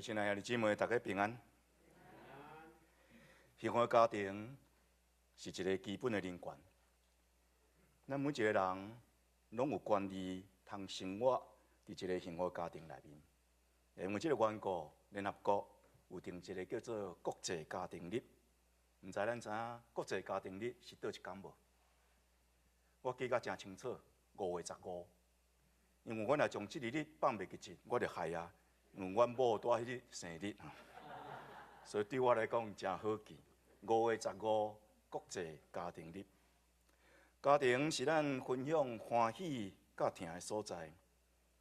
親愛的兄弟姊妹，大家平安。幸福的家庭是一个基本的人權。咱每一個人攏有權利通生活佇一個幸福的家庭內面。因為這個緣故，聯合國有定一個叫做國際家庭日。毋知咱知影國際家庭日是佗一工無？我記甲誠清楚，5月15。因為我若將這個日放袂記得，我就害啊。因為阮某拄彼日生日，所以對我來講誠好記。五月十五，國際家庭日。家庭是咱分享歡喜佮疼的所在，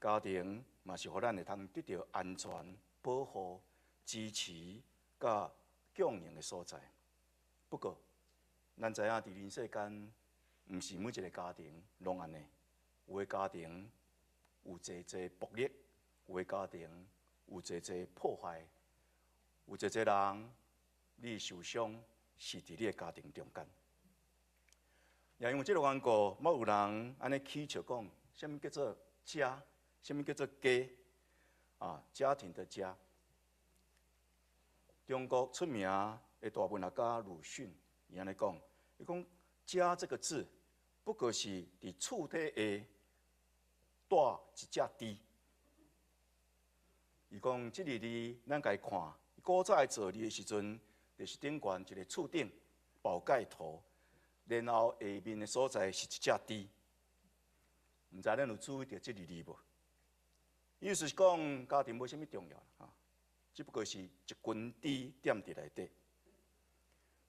家庭嘛是予咱會通得著安全、保護、支持佮共榮的所在。不過，咱知影佇人世間，毋是每一个家庭攏按呢。有的家庭有濟濟暴力，有的家庭有濟濟破壞，有濟濟人你受傷是佇你的家庭中間。也因為這个緣故，嘛有人按呢起笑講，啥物叫做家？啥物叫做家？啊，家庭的家。中國出名的大文學家魯迅，伊按呢講，伊講“家”這個字，不過是佇厝底下帶一隻豬。伊講這个字，咱共伊看，古早的造字的時陣，就是頂懸一个厝頂寶蓋頭，然後下面的所在是一隻豬。毋知咱有注意著這个字無？意思是講家庭無啥物重要啦，只不過是一群豬踮佇內底。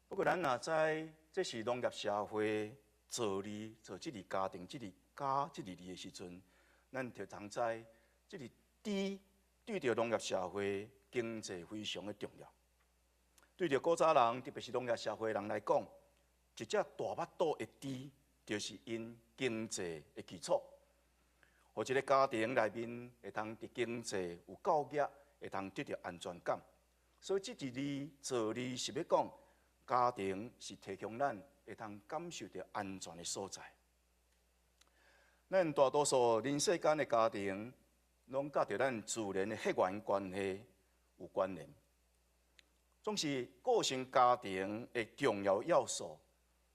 不過咱若知這是農業社會造字造這个家庭、這个家、這个字的時陣，咱就通知這个豬對著農業社會經濟非常的重要。對著古早人，特別是農業社會人來講，一隻大腹肚的豬，就是𪜶經濟的基礎。予一个家庭內面會通佇經濟有夠額，會通得著安全感。所以這一字造字是欲講，家庭是提供咱會通感受著安全的所在。咱大多數人世間的家庭，攏佮著咱自然的血緣關係有關聯。總是構成家庭的重要要素，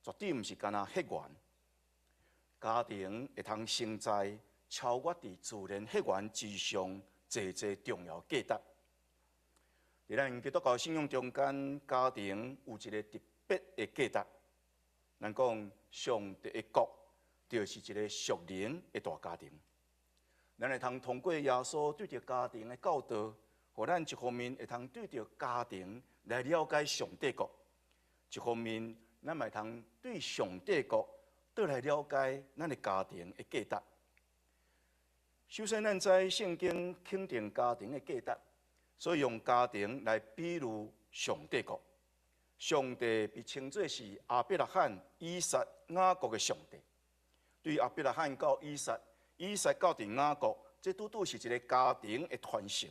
絕對毋是干焦血緣。家庭會通承載超越佇自然血緣之上濟濟重要價值。佇咱基督教信仰中間，家庭有一个特別的價值。咱講上帝的國，就是一个屬靈的大家庭。咱會通通過耶穌對著家庭的教導，予咱一方面會通對著家庭來了解上帝國；一方面，咱嘛會通對上帝國倒來了解咱的家庭的價值。首先，咱知聖經肯定家庭的價值，所以用家庭來比喻上帝國。上帝被稱做是亞伯拉罕、以撒、雅各的上帝。對亞伯拉罕到以撒，以撒到佇雅各，這拄拄是一个家庭的傳承。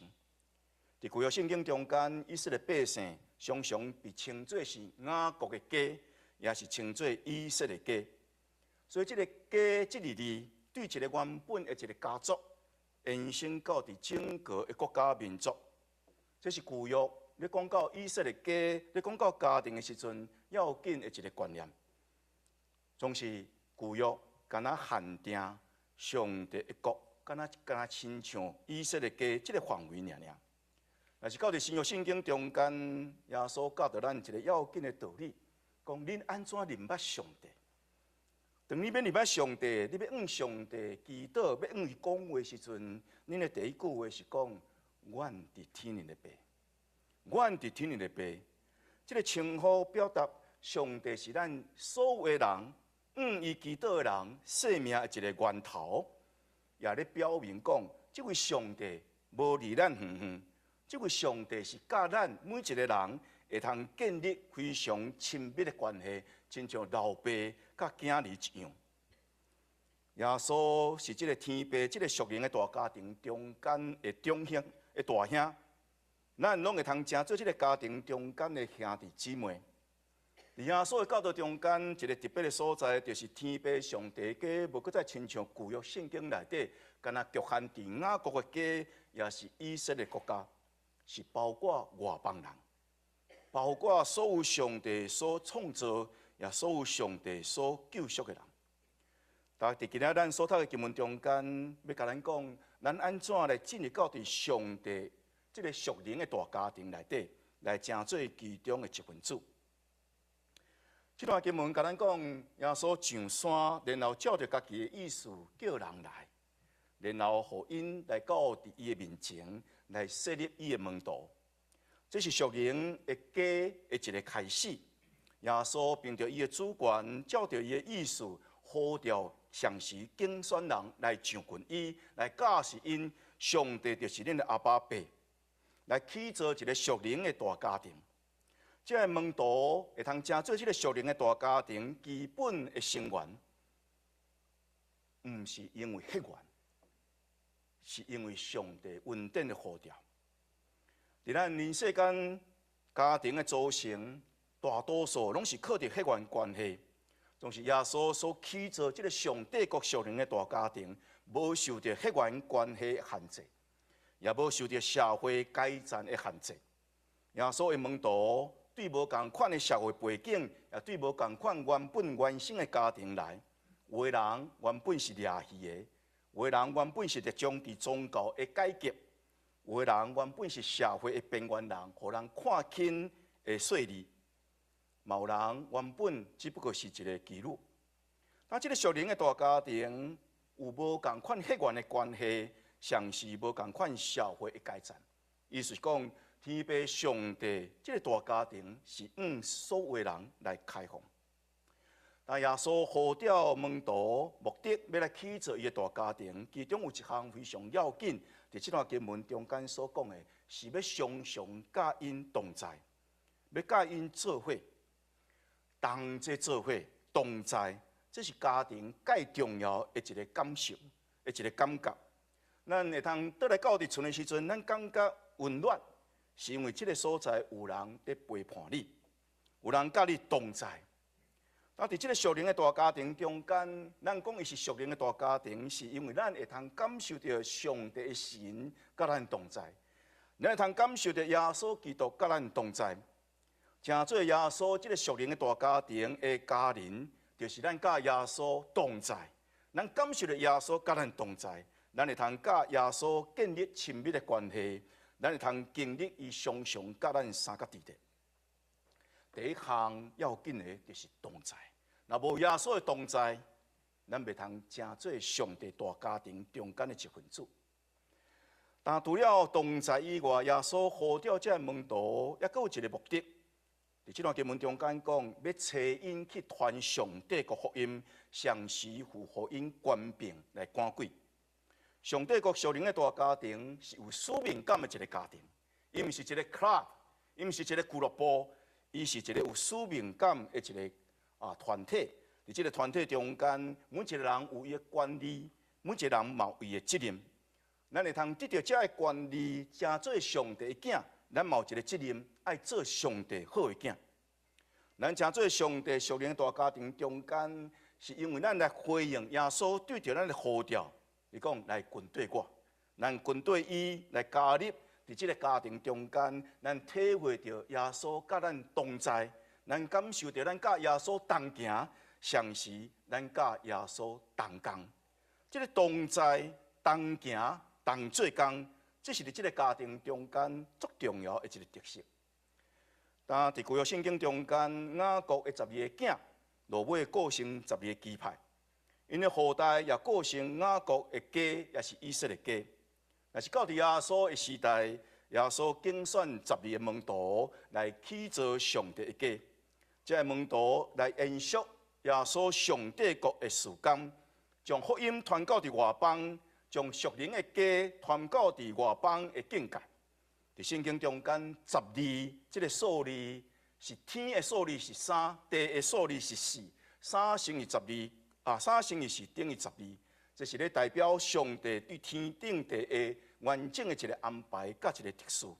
佇舊約聖經中間，以色列百姓常常被稱做是雅各的家，也是稱做以色列家。所以，這个家這个字，對一个原本的一个家族，延伸到佇整個的國家民族。這是舊約咧講到以色列家，咧講到家庭的時陣，要緊的一个觀念。總是舊約敢若限定上帝的國，敢若親像以色列家這个範圍爾爾。但是到佇新約聖經中間，耶穌教導咱一个要緊的道理，講恁按怎認捌上帝？當你欲認捌上帝，你欲向上帝祈禱，欲向伊講話時陣，恁的第一句話是講：阮佇天頂的爸，阮佇天頂的爸。這个稱呼表達上帝是咱所有的人向伊祈禱的人生命的一个源頭，也咧表明講，這位上帝無離咱遠遠，這位上帝是佮咱每一个人會通建立非常親密的關係，親像老爸佮囝兒一樣。耶穌是這个天父、這个屬靈的大家庭中間的長兄的大兄，咱攏會通成做這个家庭中間的兄弟姊妹。佇耶穌的教導中間，一个特別的所在，就是天父上帝家，無閣再親像舊約聖經內底，干焦局限佇雅各的家，抑是以色列國家。是包括外邦人，包括所有上帝所創造，也所有上帝所救贖的人。但佇今仔咱所讀的經文中間，欲共咱講，咱按怎來進入到佇上帝這个屬靈的大家庭內底，來成做其中的一份子。這段經文共咱講，耶穌上山，然後照著家己的意思叫人來，然後予𪜶來到佇伊的面前來設立伊的門徒。這是屬靈的家的一个開始。耶穌憑著伊的主權，照著伊的意思，呼召上時揀選人來上近伊，來教示𪜶上帝就是恁的阿爸父，來起造一个屬靈的大家庭。這个門徒會通成做這个屬靈的大家庭基本的成員，毋是因為血緣，是因為上帝恩典的呼召。佇咱人世間家庭的組成，大多數攏是靠著血緣關係。總是耶穌所起造這个上帝國屬靈的大家庭，無受著血緣關係限制，也無受著社會階層的限制。耶穌的門徒對無仝款的社會背景，也對無仝款原本原生的家庭來，有的人原本是掠魚的，有的人原本是熱衷佇宗教的改革，有的人原本是社會的邊緣人，予人看輕的稅吏。嘛有人原本只不過是一个妓女。那這个屬靈的大家庭有無仝款血緣的關係，上是無仝款社會的階層。意思是講，天父上帝這个大家庭是向所有人來開放。但耶穌呼召門徒，目的欲來起造伊的大家庭，其中有一項非常要緊，佇這段經文中間所講的，是欲常常佮𪜶同在，欲佮𪜶做伙。同齊做伙，同在，這是家庭蓋重要的一个感受，的一个感覺。咱會通倒來到佇厝的時陣，咱感覺溫暖，是因為這个所在有人佇陪伴你，有人佮你同在。啊，佇這个屬靈的大家庭中間，咱講伊是屬靈的大家庭，是因為咱會通感受著上帝的神佮咱同在，咱會通感受著耶穌基督佮咱同在。成做耶穌這个屬靈的大家庭的家人，就是咱佮耶穌同在，咱感受著耶穌佮咱同在，咱會通佮耶穌建立親密的關係，咱會通經歷伊常常佮咱相佮佇咧。第一項要緊的就是同在，若無耶穌的同在，咱袂通成做上帝大家庭中間的一份子。但除了同在以外，耶穌呼召這个門徒，猶閣有一个目的。佇這段經文中間講，欲差𪜶去傳上帝國福音，同時賦予𪜶權柄來趕鬼。上帝國屬靈的大家庭是有使命感的一个家庭，伊毋是一个 club，伊毋是一个俱樂部，伊是一个有使命感的一个團體。佇這个團體中間，每一个人有伊的權利，每一个人嘛有伊的責任。咱會通得著這个權利，成做上帝的囝，咱嘛有一个責任，愛做上帝好的囝。咱成做上帝屬靈大家庭中間，是因為咱來回應耶穌對著咱的呼召，伊講來跟綴我，咱跟綴伊來加入佇這个家庭中間，咱體會著耶穌佮咱同在，咱感受著咱佮耶穌同行，同時咱佮耶穌同工。這个同在、同行、同做工，這是佇這个家庭中間足重要的一个特色。但佇舊約聖經中間，雅各的十二个囝，落尾構成十二个支派，𪜶的後代也構成雅各的家，也是以色列家。若是到佇耶穌的時代，耶穌揀選十二个門徒來起造上帝的家，這个門徒來延續耶穌上帝國的事工，將福音傳到佇外邦，將屬靈的家傳到佇外邦的境界。佇聖經中間，十二這个數字是天的數字是三，地的數字是四，三乘以十二啊，三乘以四等於十二，這是咧代表上帝對天頂地的完整的一个安排，佮一个特殊。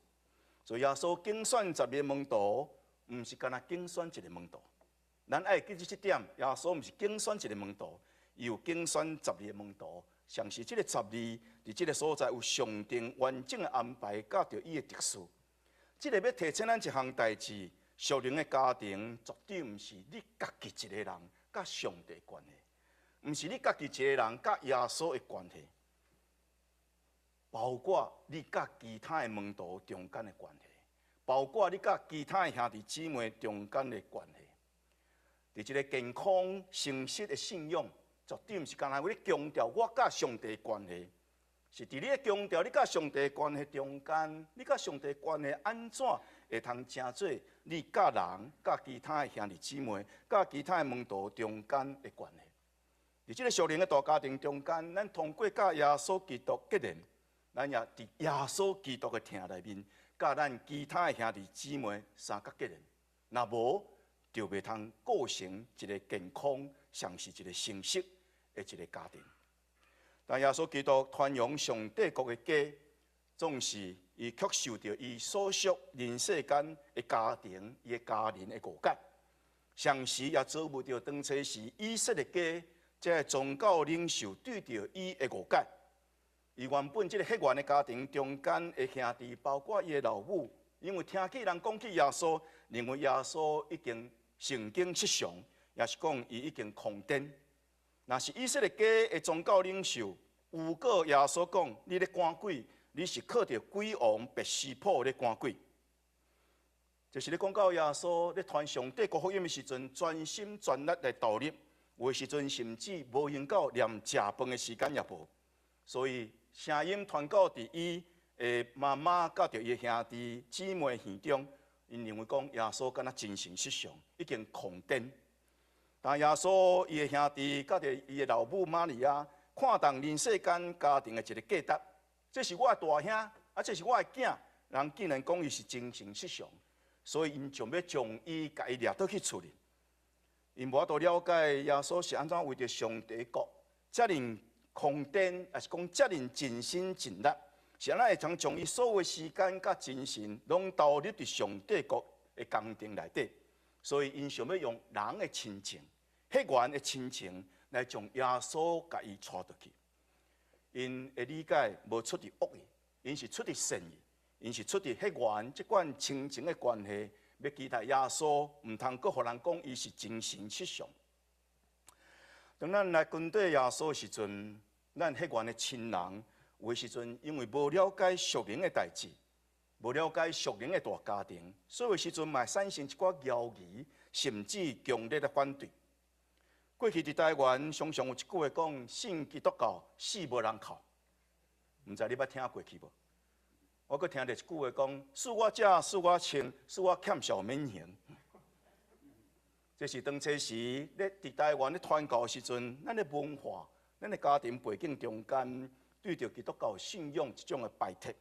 所以耶穌揀選十二个門徒，毋是干焦揀選一个門徒。咱愛記住這點，耶穌毋是揀選一个門徒，伊有揀選十二个門徒。像是這个十二，佇這个所在有上帝完整的安排，佮著伊的特殊。這个欲提醒咱一項代誌，屬靈的家庭絕對毋是你家己一个人佮上帝關係，毋是你家己一个人佮耶穌的關係，包括你佮其他的門徒中間的關係，包括你佮其他的兄弟姊妹中間的關係。佇這個健康誠實的信仰，絕對毋是干焦咧強調我佮上帝的關係，是佇你強調你佮上帝的關係中間，你佮上帝的關係按怎會通成做你佮人、佮其他的兄弟姊妹、佮其他的門徒中間的關係。佇這個屬靈的大家庭中間，咱通過佮耶穌基督結連，咱也佇耶穌基督的疼內面，佮咱其他的兄弟姊妹相佮結連。若無，就袂通構成一個健康，上是一個誠實的一個家庭。但耶穌基督傳揚上帝國的家，總是伊卻受著伊所屬人世間的家庭、伊的家人的誤解，同時也遭遇著當初時以色列家這个宗教領袖對著伊的誤解。伊原本這个血緣的家庭中間的兄弟，包括伊的老母，因為聽見人講起耶穌，認為耶穌已經神經失常，也是講伊已經瘋癲。若是以色列家的宗教領袖誣告耶穌講：你咧趕鬼，你是靠著鬼王別斯卜咧趕鬼。就是咧講到耶穌咧傳上帝國福音的時陣，全心全力來投入，有的時陣甚至無閒到連食飯的時間也無。所以聲音傳到佇伊的媽媽，佮著伊的兄弟姊妹耳中，𪜶認為講耶穌敢若精神失常，已經瘋癲。但耶穌伊的兄弟佮著伊的老母瑪利亞，看重人世間家庭的一個價值。這是我的大兄，啊，這是我的囝，人竟然講伊是精神失常，所以𪜶想欲將伊共伊掠倒去厝裡。𪜶無法度了解耶穌是按怎為著上帝國遮爾瘋癲，抑是講遮爾盡心盡力，是按怎會通將伊所有時間佮精神攏投入佇上帝國的工程內底。所以𪜶想欲用人的親情、血緣的親情來將耶穌共伊帶倒去。𪜶的理解無出佇惡意，𪜶是出佇善意，𪜶是出佇血緣這款親情的關係，欲期待耶穌毋通閣予人講伊是精神失常。當咱來跟綴耶穌的時陣，咱血緣的親人有的時陣因為無了解屬靈的代誌，無了解屬靈的大家庭，所以有時陣嘛會產生一寡猶疑，甚至強烈的反對。過去佇台灣，常常有一句話講：信基督教，死無人哭。毋知你捌聽過去無？我閣聽著一句話講：恕我食，恕我穿，恕我欠小免還。這是當初時咧佇台灣咧傳教的時陣，咱的文化、咱的家庭背景中間，對著基督教信仰一種的排斥。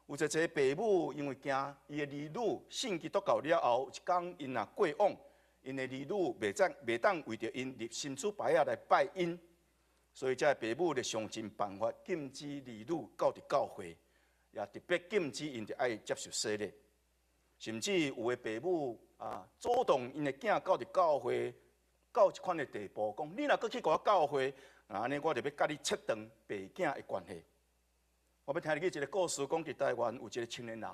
有一個爸母因為驚伊的兒女信基督教了後，有一工𪜶若過往，𪜶的兒女袂當為著𪜶立神主牌仔來拜𪜶，所以這个爸母就想盡辦法禁止兒女到佇教會，也特別禁止𪜶著愛接受洗禮。甚至有的爸母啊，阻擋𪜶的囝到佇教會，到這款的地步，講你若閣去共我教會，按呢我就欲佮你切斷爸囝的關係。我欲聽入去一個故事，講佇台灣有一個青年人，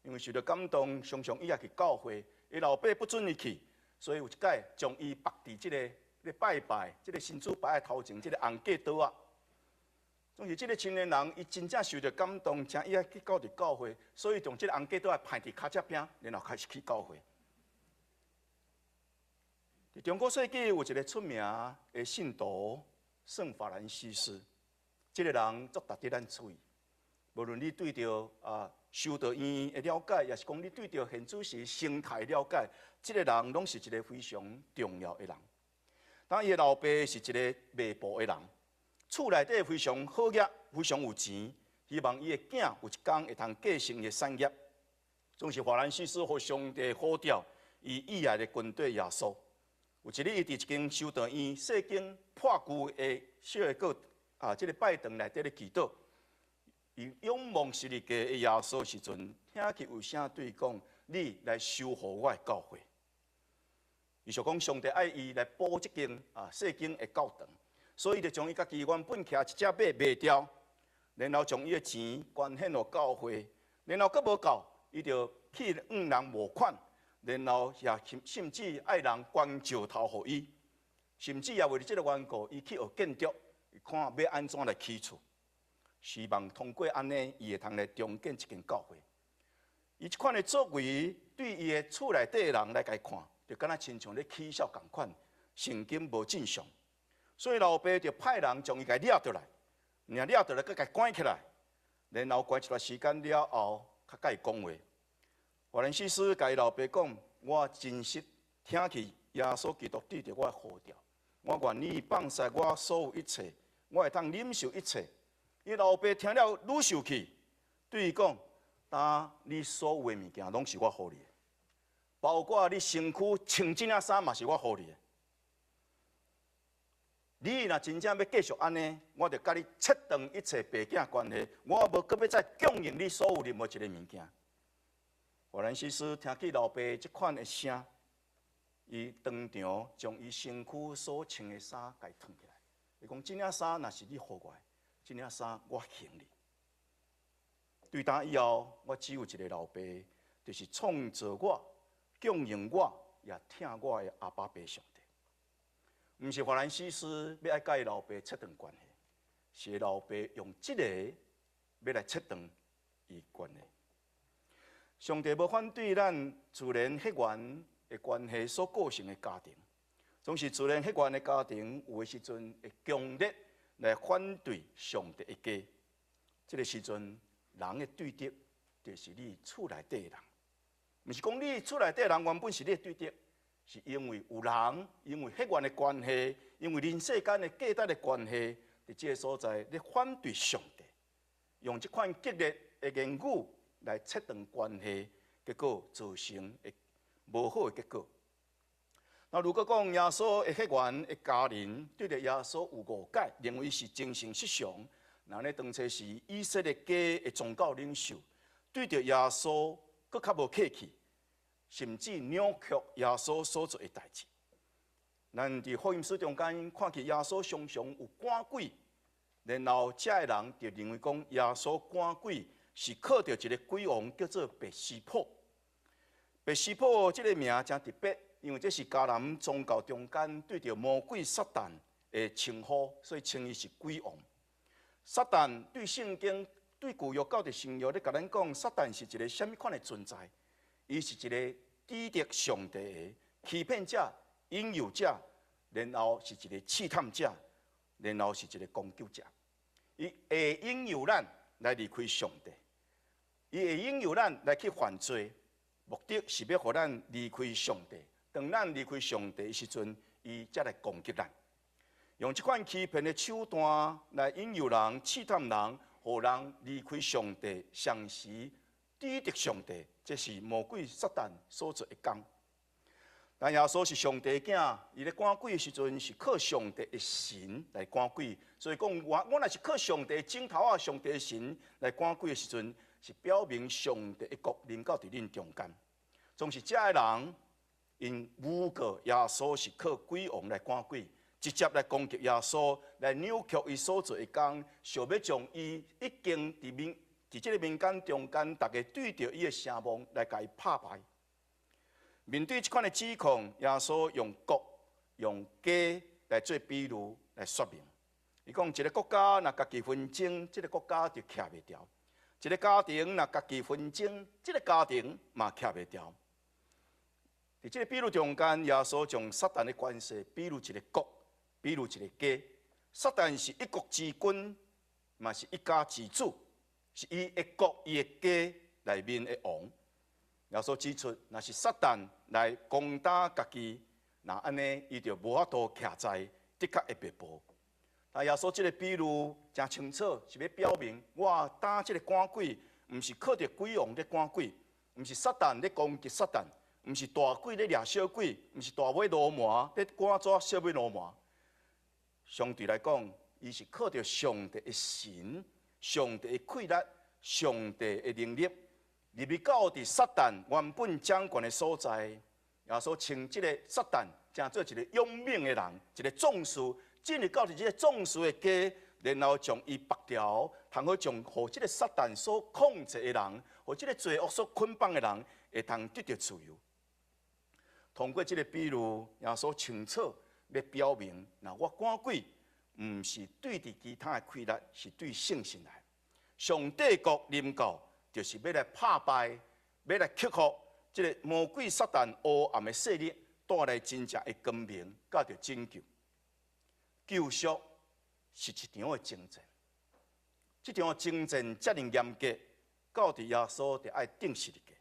因為受著感動，常常伊也去教會，伊老爸不准伊去，所以有一擺將伊縛佇這個咧拜拜，這個神主牌的頭前，這個紅格桌仔。總是這個青年人，伊真正受著感動，請伊愛去到佇教會，所以將這個紅格桌仔攀佇跤脊邊，然後開始去教會。佇中古世紀有一個出名的聖徒聖法蘭西斯，這個人足值得咱注意。無論你對著修道院的了解，抑是講你對著現主時生態了解，這個人攏是一個非常重要的人。當伊的老爸是一個賣布的人，厝內底非常好額，非常有錢，希望伊的囝有一工會通繼承伊的產業。總是法蘭西斯予上帝呼召，伊意愛的跟綴耶穌。有一日，伊佇一間修道院細間破舊的小的閣這個拜堂內底咧祈禱。伊仰望十字架的耶穌時陣，聽去有聲對伊講：你來修復我的教會。伊就講上帝愛伊來補這間細間的教堂，所以就將伊家己原本騎一隻馬賣掉，然後將伊的錢捐獻予教會，然後閣無夠，伊就去向人募款，然後也甚至愛人捐石頭予伊，甚至也為著這个緣故，伊去學建築，看欲按怎來起厝，希望通過按呢，伊會通來重建這間教會。伊這款的作為，對伊的厝內底的人來共伊看，就敢若親像咧起笑仝款，神經無正常。所以老爸就派人將伊共掠著來，掠著來，閣共關起來，然後關一段時間了後，較共伊講話。法蘭西斯共伊老爸講：我真實聽去耶穌基督對著我的呼召，我願意放捨我所有一切，我會當忍受一切。伊老爸聽了愈受氣，對伊講：當你所有的物件攏是我予你的，包括你身軀穿這領衫嘛是我予你的。你若真正欲繼續按呢，我就共你切斷一切爸囝關係，我無閣欲再供應你所有任何一个物件。法蘭西斯聽見老爸這款的聲，伊當場將伊身軀所穿的衫共伊脫起來。伊講：這領衫若是你予我的，這領衫我還你。對今以後，我只有一个老爸，就是創造我、供應我、也疼我的阿爸父上帝。毋是法蘭西斯欲愛共伊老爸切斷關係，是老爸用這个欲來切斷伊關係。上帝無反對咱自然血緣的關係所構成的家庭，總是自然血緣的家庭有的時陣會強烈來反對上帝的家。這个時陣，人的對敵就是你厝內底的人，毋是講你厝內底的人原本是你的對敵，是因為有人因為血緣的關係，因為人世間的價值的關係，佇這个所在咧反對上帝，用這款激烈的言語來切斷關係，結果造成的無好的結果。那如果講耶穌的血緣的家人對著耶穌有誤解，認為是精神失常，那咧當初是以色列家的宗教領袖對著耶穌閣較無客氣，甚至扭曲耶穌所做的代誌。咱佇福音書中間看見耶穌常常有趕鬼，然後遮的人就認為講耶穌趕鬼是靠著一个鬼王叫做別西卜。別西卜這个名誠特別，因為這是迦南宗教中間對著魔鬼撒旦的稱呼，所以稱伊是鬼王。撒旦對聖經對舊約到佇新約咧，共咱講，撒旦是一个啥物款的存在？伊是一个抵擋上帝的欺騙者、引誘者，然後是一个試探者，然後是一个攻擊者。伊會引誘咱來離開上帝，伊會引誘咱來去犯罪，目的是欲予咱離開上帝。當咱離開上帝的時陣，伊才來攻擊咱，用這款欺騙的手段來引誘人、試探人，予人離開上帝，同時抵擋上帝，這是魔鬼撒旦所做的工。但耶穌是上帝囝，伊咧趕鬼的時陣是靠上帝的神來趕鬼，所以講我我若是靠上帝的指頭仔，上帝的神來趕鬼的時陣，是表明上帝的國臨到佇恁中間。總是遮的人，𪜶誣告耶穌是靠鬼王來趕鬼，直接來攻擊耶穌，來扭曲伊所做的工，想欲將伊已經佇民佇這个民間中間，逐家對著伊的聲望來共伊拍敗。面對這款的指控，耶穌用國、用家來做比喻來說明。伊講一个國家若家己紛爭，這个國家就徛袂牢；一个家庭若家己紛爭，這个家庭嘛徛袂牢。佇這个比喻中間，耶穌將撒旦的權勢比喻一个國，比喻一个家。撒旦是一國之君，嘛是一家之主，是伊的國、伊的家內面的王。耶穌指出，若是撒旦來攻打家己，若按呢，伊就無法度徛在，的確會滅亡。但耶穌這个比喻誠清楚，是欲表明我今這个趕鬼，毋是靠著鬼王咧趕鬼，毋是撒旦咧攻擊撒旦，毋是大鬼咧掠小鬼，毋是大尾鱸鰻咧趕走小尾鱸鰻。相對來講，伊是靠著上帝的神、上帝的氣力、上帝的能力，入去到佇撒旦原本掌權的所在。耶穌稱這个撒旦，成做一个勇猛的人，一个壯士，進入到佇這个壯士的家，然後將伊縛牢，通好將予這个撒旦所控制的人，予這个罪惡所捆綁的人，會通得著自由。通過這个比喻，耶穌清楚欲表明，若我趕鬼，毋是對佇其他的氣力，是對聖神來。上帝國臨到，就是欲來拍敗，欲來克服這个魔鬼撒旦黑暗的勢力，帶來真正的光明，佮著拯救。救贖是一場的征戰，這場征戰遮爾嚴格，到佇耶穌著愛釘十字架。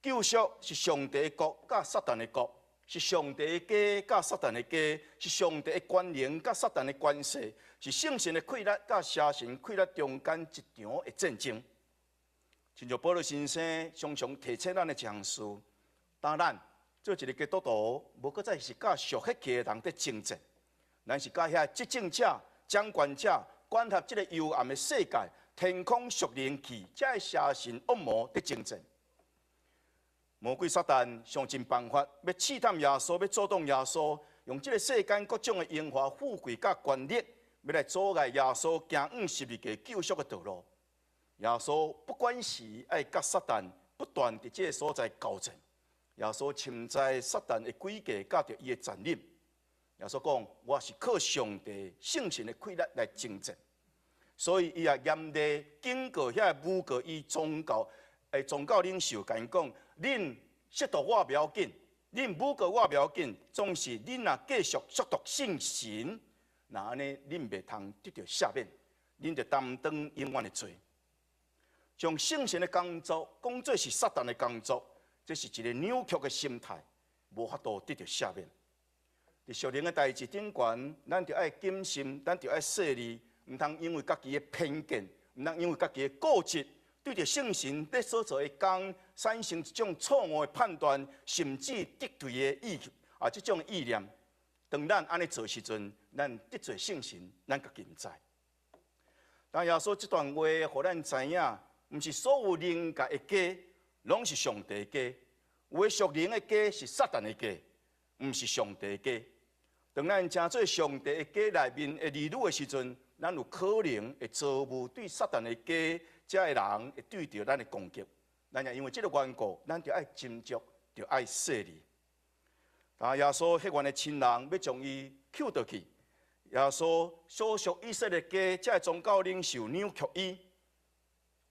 救贖是上帝的國佮撒旦的國，是上帝的家佮撒旦的家，是上帝的權能佮撒旦的權勢，是聖神的氣力佮邪神氣力中間一場的戰爭。親像保祿先生常常提醒咱的一項事，當咱做一个基督徒，無閣再是佮屬血氣的人佇爭戰，咱是佮遐執政者、掌權者、管轄這个幽暗的世界、天空屬靈氣，這个邪神惡魔佇爭戰。魔鬼撒旦想盡辦法，欲試探耶穌，欲阻擋耶穌，用這个世間各種的榮華富貴佮權力，欲來阻礙耶穌行往十字架救贖的道路。耶穌不管時愛佮撒旦不斷佇這个所在交戰。耶穌深知撒旦的詭計，佮著伊的殘忍。耶穌講：我是靠上帝聖神的氣力來征戰，所以伊也嚴厲警告遐個誣告伊宗教領袖，共𪜶講：恁褻瀆我無要緊，恁誣告我無要緊，總是恁若繼續褻瀆聖神，若按呢，恁袂通得著赦免，恁就擔當永遠的罪。將聖神的工作講做是撒旦的工作，這是一个扭曲的心態，無法度得著赦免。佇屬靈的代誌頂懸，咱著愛謹慎，咱著愛細膩，毋通因為家己的偏見，毋通因為家己的固執，對著聖神咧所做的工產生一種錯誤的判斷，甚至敵對的意啊，這種意念。當咱按呢做時陣，咱得罪聖神，咱家己毋知。當耶穌這段話，予咱知影，毋是所有靈界的家，攏是上帝的家。有的屬靈的家是撒旦的家，毋是上帝的家。當咱成做上帝的家內面的兒女的時陣，咱有可能會遭遇對撒旦的家這个人會對著咱的攻擊。咱也因為這个緣故，咱就愛斟酌，就愛細膩。當耶穌血緣的親人欲將伊抾倒去，耶穌所屬以色列家這个宗教領袖扭曲伊，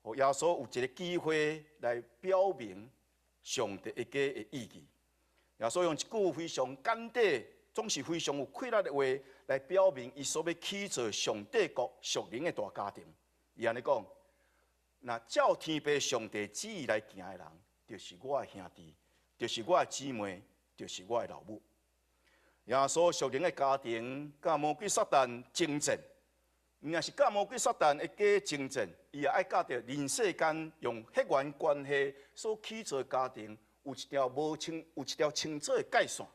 予耶穌有一个機會來表明上帝的家的意義。耶穌用一句非常簡短，總是非常有氣力的話來表明伊所欲起造上帝國屬靈的大家庭。伊按呢講：若照天父上帝旨意來行的人，就是我的兄弟，就是我的姊妹，就是我的老母。耶穌屬靈的家庭，佮魔鬼撒旦爭戰，毋但是佮魔鬼撒旦的家爭戰，伊也愛佮著人世間用血緣關係所起造的家庭，有一條無清，有一條清楚的界線。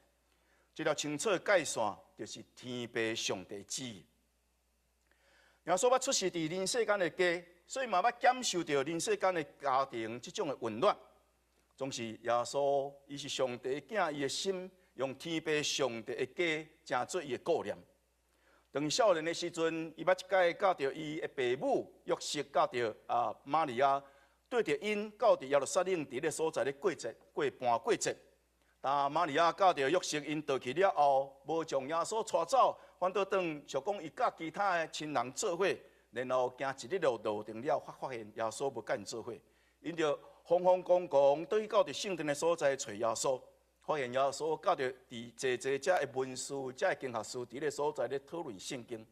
這條清楚的界線，就是天父上帝旨意。耶穌捌出世佇人世間的家，所以嘛捌感受著人世間的家庭這種的溫暖。總是耶穌，伊是上帝的囝，伊的心用天父上帝的家，成做伊的顧念。當少年的時陣，伊捌一擺佮著伊的爸母約瑟佮著啊瑪利亞，綴著𪜶到佇耶路撒冷佇咧所在咧過節過盤過節。當瑪利亞佮著約瑟𪜶倒去了後，無將耶穌帶走，反倒轉想講伊佮其他的親人做伙，然後行一日路路程了，發現耶穌無佮𪜶做伙，𪜶就慌慌張張倒去到佇聖殿的所在揣耶穌，發現耶穌佮著佇坐坐遮的文士、遮的經學師佇咧所在咧討論聖經。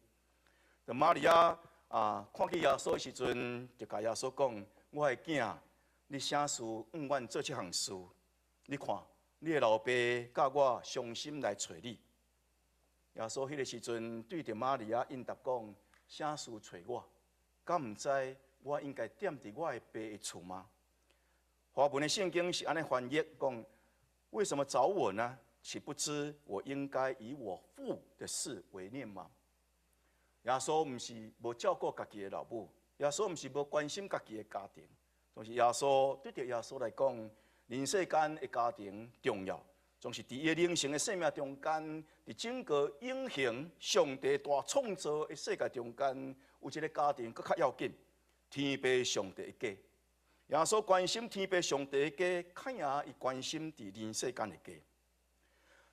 當瑪利亞啊看見耶穌的時陣，就共耶穌講：我的囝，你啥事向阮做這項事？你看，你的老爸佮我傷心來揣你。耶穌彼个時陣對著瑪利亞應答講：啥事揣我？敢毋知我應該踮佇我的爸的厝嗎？華文的聖經是按呢翻譯講：為什麼找我呢？豈不知我應該以我父的事為念嗎？耶穌毋是無照顧家己的老母，耶穌毋是無關心家己的家庭，總是耶穌對著耶穌來講，人世間的家庭重要，總是佇伊的靈性的生命中間，佇整個永恆上帝大創造的世界中間，有一个家庭閣較要緊，天父上帝的家。耶穌關心天父上帝的家，較贏伊關心佇人世間的家。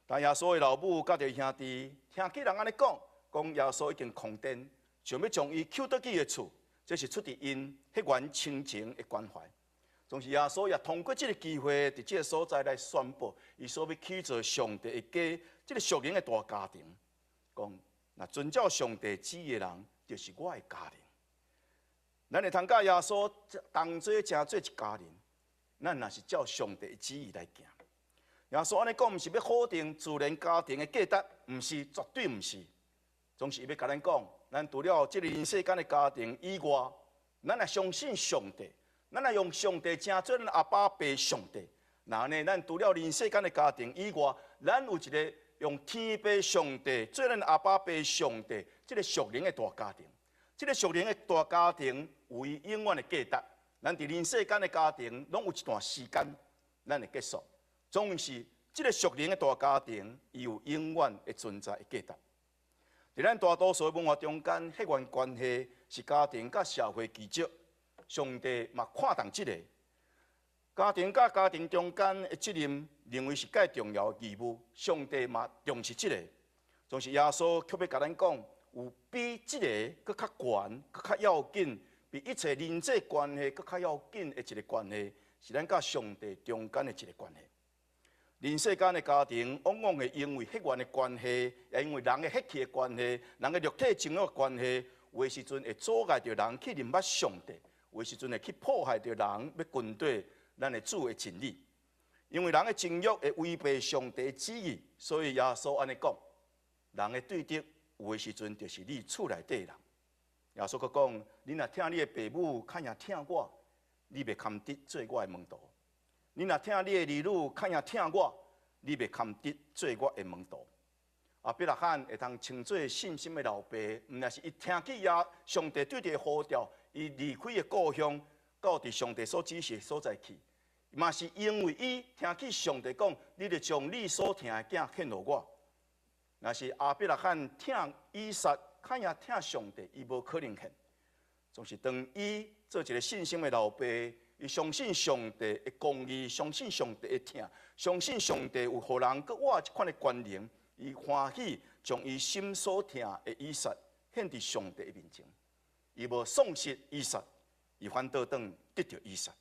但耶穌的老母佮著兄弟聽見人按呢講，講耶穌已經狂癲，想欲將伊抾轉去伊的厝，這是出佇𪜶血緣親情的關懷。總是耶穌也通過這个機會，佇這个所在來宣布，伊所欲起造上帝的家，這个屬靈的大家庭。講，若遵照上帝旨意的人，就是我的家人。咱會通佮耶穌同齊成做一家人，咱若是照上帝的旨意來行。耶穌按呢講，毋是欲否定自然家庭的價值，毋是，絕對毋是。總是伊欲共咱講，咱除了這个人世間的家庭以外，咱若相信上帝，咱若用上帝成做咱阿爸爸上帝，那按呢，咱除了人世間的家庭以外，咱有一个用天父上帝做咱阿爸爸上帝，這个屬靈的大家庭。這个屬靈的大家庭有伊永遠的價值。咱佇人世間的家庭，攏有一段時間，咱會結束。總是這个屬靈的大家庭，伊有永遠的存在的價值。佇咱大多數的文化中間，血緣關係是家庭佮社會基石。上帝嘛看重這个家庭佮家庭中間的責任，認為是蓋重要的義務。上帝嘛重視這个。總是耶穌卻欲共咱講，有比這个閣較懸、閣較要緊，比一切人際關係閣較要緊的一个關係，是咱佮上帝中間的一个關係。人世間的家庭，往往會因為血緣的關係，也因為人的血氣的關係，人的肉體情欲的關係，有的時陣會阻礙著人去認捌上帝，有的時陣會去破壞著人欲跟綴咱的主的真理。因為人的情欲會違背上帝的旨意，所以耶穌按呢講：人的對敵，有的時陣就是你厝內底人。耶穌閣講：你若疼你的爸母，較贏疼我，你袂堪得做我的門徒；你若疼你的兒女，較贏疼我，你袂堪得做我的門徒。亞伯拉罕會通稱做信心的老爸，毋但是伊聽見耶上帝對伊呼召，伊離開伊的故鄉，到佇上帝所指示的所在去，嘛是因為伊聽見上帝講：你著將你所疼的囝獻予我。若是亞伯拉罕疼以撒，較贏疼上帝，伊無可能獻。總是當伊做一个信心的老爸，伊相信上帝的公義，相信上帝的疼，相信上帝有予人閣活這款的權能，伊歡喜將伊心所疼的以撒獻佇上帝的面前。伊無喪失以撒，伊反倒轉得著以撒。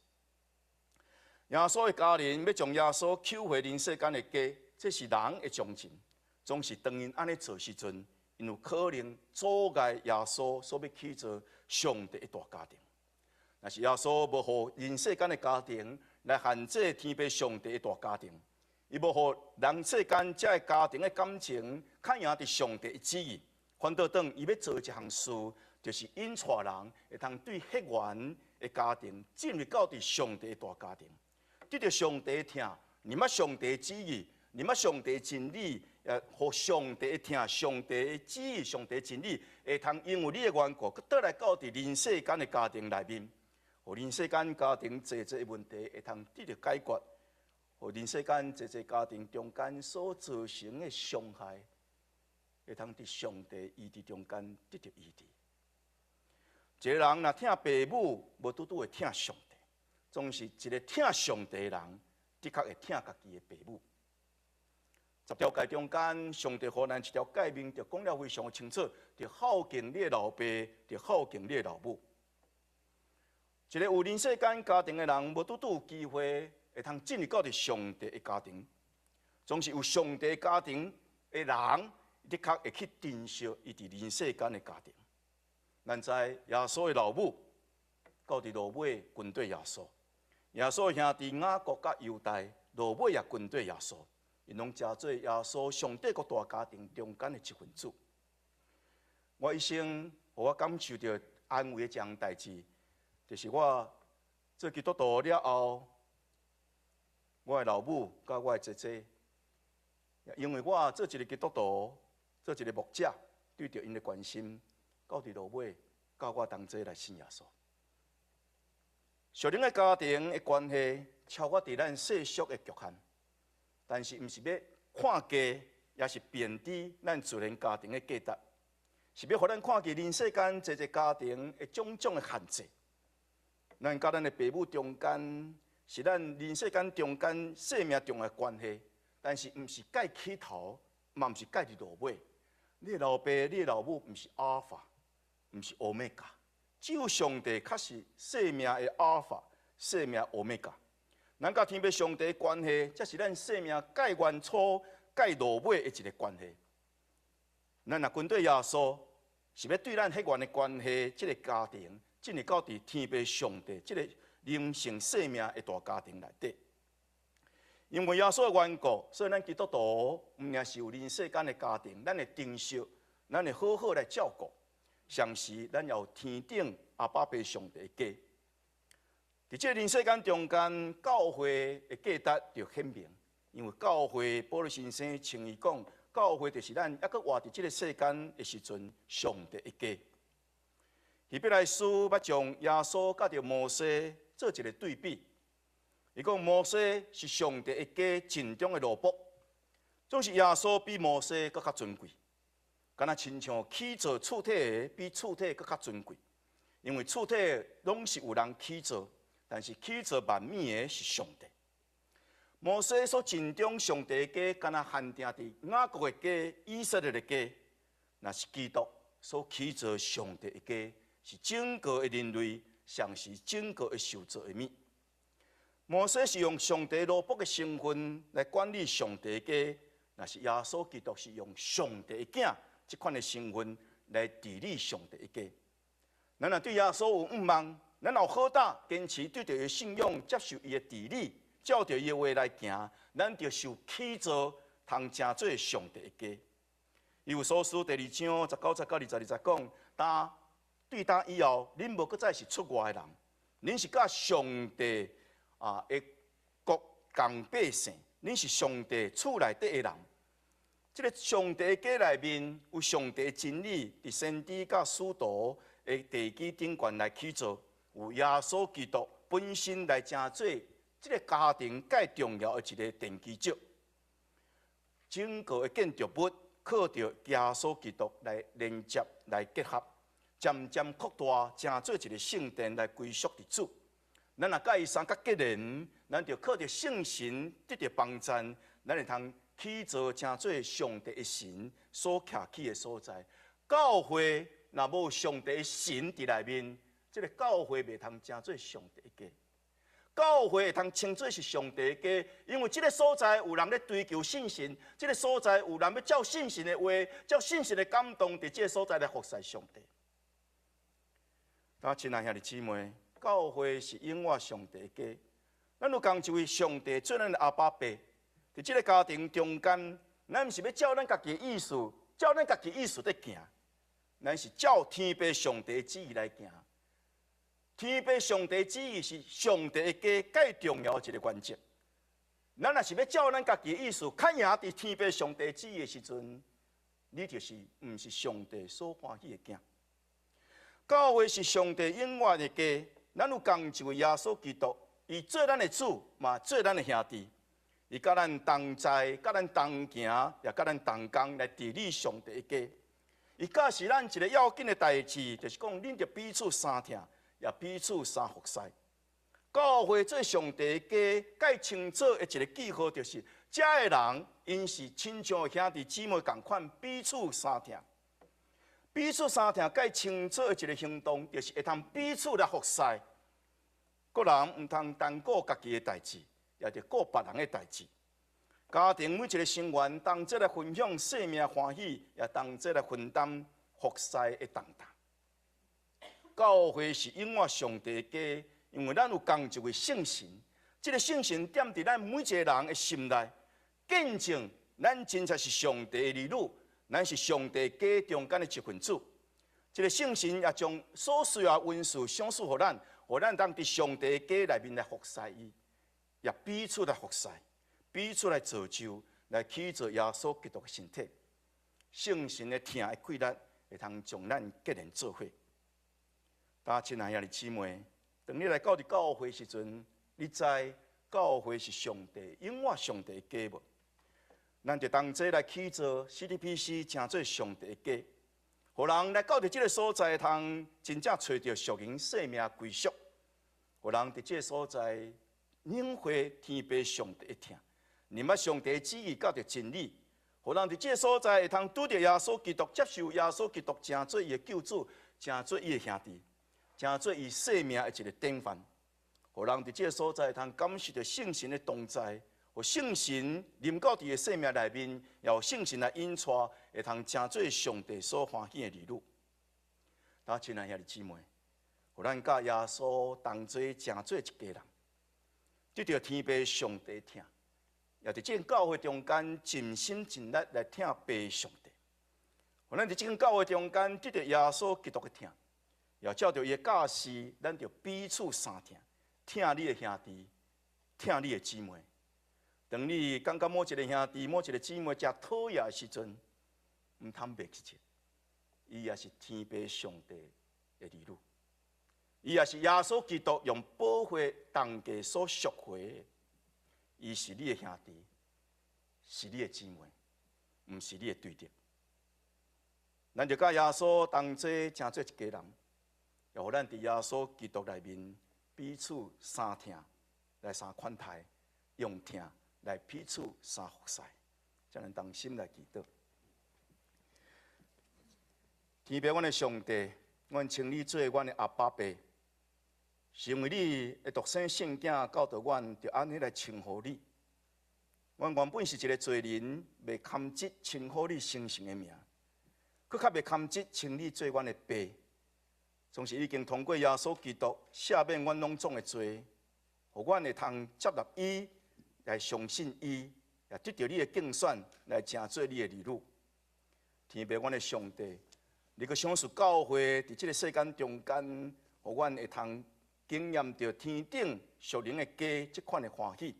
耶穌的家人欲將耶穌抾回人世間的家，這是人的常情。總是當𪜶按呢做時陣，𪜶有可能阻礙耶穌所欲起造上帝的大家庭。若是耶穌無予人世間的家庭來限制天父上帝的大家庭，伊無予人世間這个家庭的感情較贏佇上帝的旨意，反倒轉伊欲做一項事，就是引帶人會通對血緣的家庭進入到佇上帝的大家庭，得著上帝的疼，認捌上帝的旨意，認捌上帝的真理，也予上帝的疼、上帝的旨意、上帝的真理，會通因為你的緣故，閣倒來到佇人世間的家庭內面，予人世間家庭濟濟的問題會通得著解決，予人世間濟濟家庭中間所造成的傷害，會通佇上帝醫治中間得著醫治。一個人若疼爸母，無拄拄會疼上帝，總是一个疼上帝的人，的確會疼家己的爸母。十條誡中間，上帝予咱一條誡命，就講了非常的清楚，著孝敬你的老爸，著孝敬你的老母。一个有人世間家庭的人，無拄拄有機會會通進入到佇上帝的家庭，總是有上帝家庭的人，的確會去珍惜伊佇人世間的家庭。咱知耶穌的老母到佇落尾跟綴耶穌，耶穌的兄弟雅各佮猶大落尾也跟綴耶穌，𪜶攏成做耶穌上帝國大家庭中間的一份子。我一生予我感受著安慰的一項代誌，就是我做基督徒了後，我的老母佮我的姐姐，因為我做一个基督徒，做一个牧者，對著𪜶的關心，到佇落尾，佮我同齊來信耶穌。屬靈的家庭的關係超越佇咱世俗的局限，但是毋是欲看低，也是貶低咱自然家庭的價值，是欲予咱看見人世間濟濟家庭的種種的限制。咱佮咱的爸母中間，是咱人世間中間生命重要關係，但是毋是蓋起頭，嘛毋是蓋佇落尾。你的老爸、你的老母毋是阿爾法，毋是歐米伽，只有上帝較是生命的阿爾法，生命歐米伽。咱佮天父上帝的關係，才是咱生命蓋原初、蓋落尾的一个關係。咱若跟隨耶穌，是欲對咱血緣的關係，這个家庭進入到佇天父上帝這个靈性生命的大家庭內底。因為耶穌的緣故，所以咱基督徒毋但是有人世間的家庭，咱會珍惜，咱會好好來照顧。同時，咱也有天頂阿爸父上帝的家。佇這个人世間中間，教會的價值就顯明，因為教會保祿先生親自講，教會就是咱猶閣活佇這个世間的時陣，上帝的家。希伯來書欲將耶穌佮著摩西做一个對比。伊講摩西是上帝的家盡忠的奴僕，總是耶穌比摩西閣較尊貴，敢若親像起造厝體的比厝體閣較尊貴，因為厝體攏是有人起造，但是起造萬物的是上帝。摩西所盡忠上帝的家，敢若限定佇雅各的家、以色列的家，若是基督所起造上帝的家，是整個的人類，上是整個的受造的物。摩西是用上帝奴僕的身份來管理上帝的家，若是耶穌基督是用上帝的囝這款的身份來治理上帝的家。咱若對耶穌有向望，咱有好膽堅持對著伊的信仰，接受伊的治理，照著伊的話來行，咱就受起造，通成做上帝的家。以弗所書第二章十九節到22節講，但對今以後，恁無閣再是出外的人，恁是佮上帝的國仝百姓，恁是上帝厝內底的人。這个上帝的家內面有上帝的真理，佇先知佮使徒的地基頂懸來起造，有耶穌基督本身來成做這个家庭蓋重要的一个奠基石。整個的建築物靠著耶穌基督來連接、來結合，漸漸擴大，成做一个聖殿來歸屬佇主。咱若佮伊相較結連，咱就靠著聖神得著幫贊，咱會通起造成做上帝的神所徛起的所在。教會若無上帝的神佇內面，這个教會袂通成做上帝的家。教會會通稱做是上帝的家，因為這个所在有人咧追求聖神，這个所在有人欲照聖神的話，照聖神的感動，佇這个所在來服侍上帝。親愛兄弟姊妹，教會是永活上帝的家，咱有仝一位上帝做咱的阿爸父，佇這个家庭中間，咱毋是欲照咱家己的意思，照咱家己意思佇行，咱是照天父上帝的旨意來行。天父上帝旨意是上帝的家蓋重要的一个原則。咱若是欲照咱家己的意思，較贏佇天父上帝旨意的時陣，你就是毋是上帝所歡喜的囝。教會是上帝永活的家，咱有仝一位耶穌基督，伊做咱的主，嘛做咱的兄弟，伊佮咱同在，佮咱同行，也佮咱同工來治理上帝的家。伊教示咱一个要緊的代誌，就是講恁著彼此相疼，也彼此相服侍。教會做上帝的家，蓋清楚的一个記號，就是遮的人，𪜶是親像兄弟姊妹仝款，彼此相疼。彼此相疼，蓋清楚的一个行動，就是會通彼此來服侍。各人毋通單顧家己的代誌，也著顧別人的代誌。家庭每一个成員同齊來分享生命歡喜，也同齊來分擔服侍的重擔。教會是永活上帝的家，因為咱有仝一位聖神，這个聖神踮佇咱每一个人的心內，見證咱真正是上帝的兒女，咱是上帝家中間的一份子。這个聖神也將所需要的恩賜賞賜予咱，予咱當佇上帝的家內面來服侍伊，也彼此來服侍，彼此來造就，來起造耶穌基督的身體。聖神的疼的氣力，會通將咱結連做伙。大家親愛兄弟姊妹，當你來到佇教會時陣，你知教會是上帝永活上帝的家無？咱就同齊來起造 CTPC，成做上帝的家，予人來到佇這个所在，通真正揣著屬靈生命歸屬。予人佇這个所在領會天父上帝的疼，明白上帝的旨意佮著真理，予人佇這个所在會通拄著耶穌基督，接受耶穌基督，成做伊的救主，成做伊的兄弟，成做伊生命的一个典範。予人佇這个所在會通感受著聖神的同在，予聖神臨到佇伊的生命內面，也予聖神來引帶，會通成做上帝所歡喜的兒女。啊，親愛兄弟姊妹，予咱佮耶穌同齊成做一家人，得著天父上帝疼，也佇這間教會中間盡心盡力來疼父上帝。予咱佇這間教會中間得著耶穌基督的疼，也照著伊的教示，咱著彼此相疼，疼你的兄弟，疼你的姊妹。當你感覺某一個兄弟、某一個姊妹誠討厭的時陣，毋通袂記得，伊也是天父上帝的兒女，伊也是耶穌基督用寶血同價所贖回的，伊是你的兄弟，是你的姊妹，毋是你的對敵。咱就佮耶穌同齊成做一家人，也予咱佇耶穌基督內面彼此相疼，來相款待，用疼來彼此相服侍，請咱同心來祈禱。天父，阮的上帝，阮稱你做阮的阿爸父，是因為你的獨生聖囝教導阮，著按呢來稱呼你。阮原本是一個罪人，袂堪得稱呼你神聖的名，閣較袂堪得稱你做阮的爸。總是已經通過耶穌基督赦免阮攏總的罪，予阮會通接納伊，來相信伊，也得著你的揀選，來成做你的兒女。天父，阮的上帝，你閣賞賜教會佇這个世間中間，予阮會通經驗著天頂屬靈的家這款的歡喜，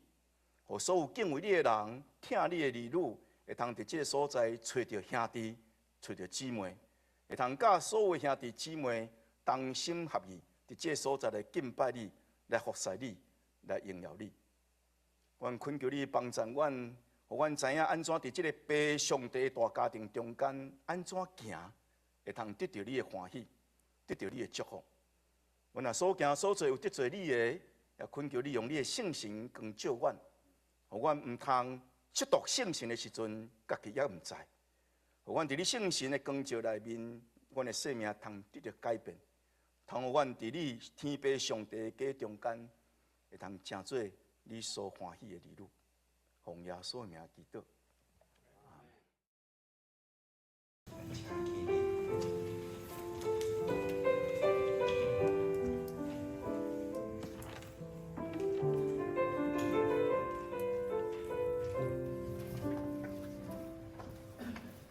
予所有敬畏你的人、疼你的兒女，會通佇這个所在揣著兄弟、揣著姊妹，會通佮所有兄弟姊妹同心合意，佇這个所在來敬拜你、來服侍你、來榮耀你。阮懇求你幫助阮，予阮知影按怎佇這个父上帝的大家庭中間按怎行，會通得著你的歡喜，得著你的祝福。阮若所行所做有得罪你的，也懇求你用你的聖神光照阮，予阮毋通褻瀆聖神的時陣，家己猶毋知。予阮佇你聖神的光照內面，阮的生命通得著改變，通予阮佇你天父上帝的家中間，會通成做你所歡喜的兒女。奉耶穌的名祈禱。阿們。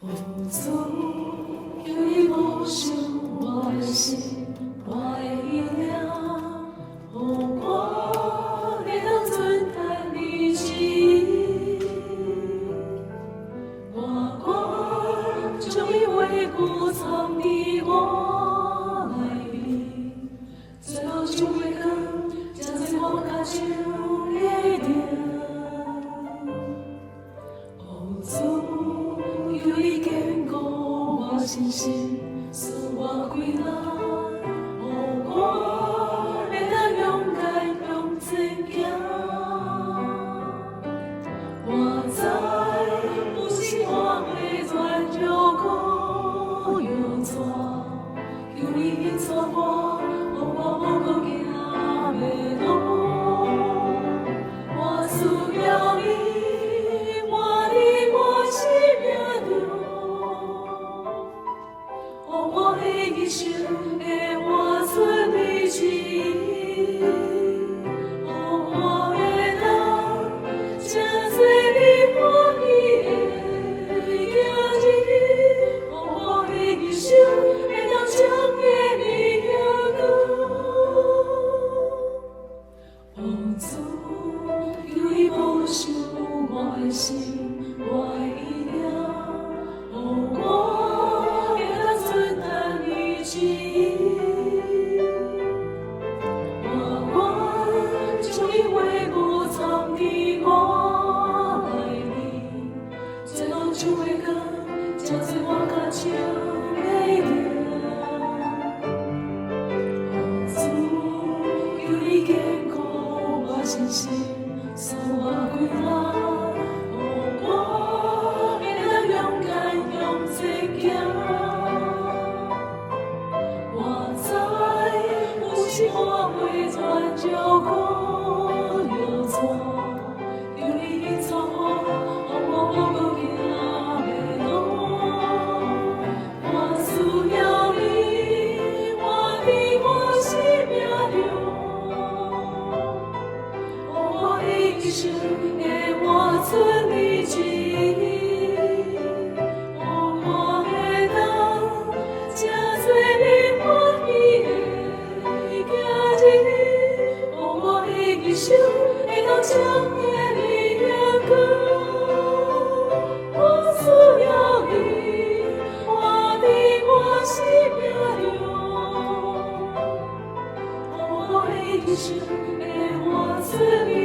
哦，主，求你保守我的心，我的意念，予我會當遵行你旨意。我願將你話語信心，賜我氣力，予我會當勇敢向前行。我知有時我會軟弱閣流錯，求你引導我，予我無閣行迷路。我需要你，活佇我生命中，予我一生會活出你旨意，予我會當成做你歡喜的囝兒，予我一生會當彰顯你榮光。我需要你，活佇我生命中，予我一生會活出你。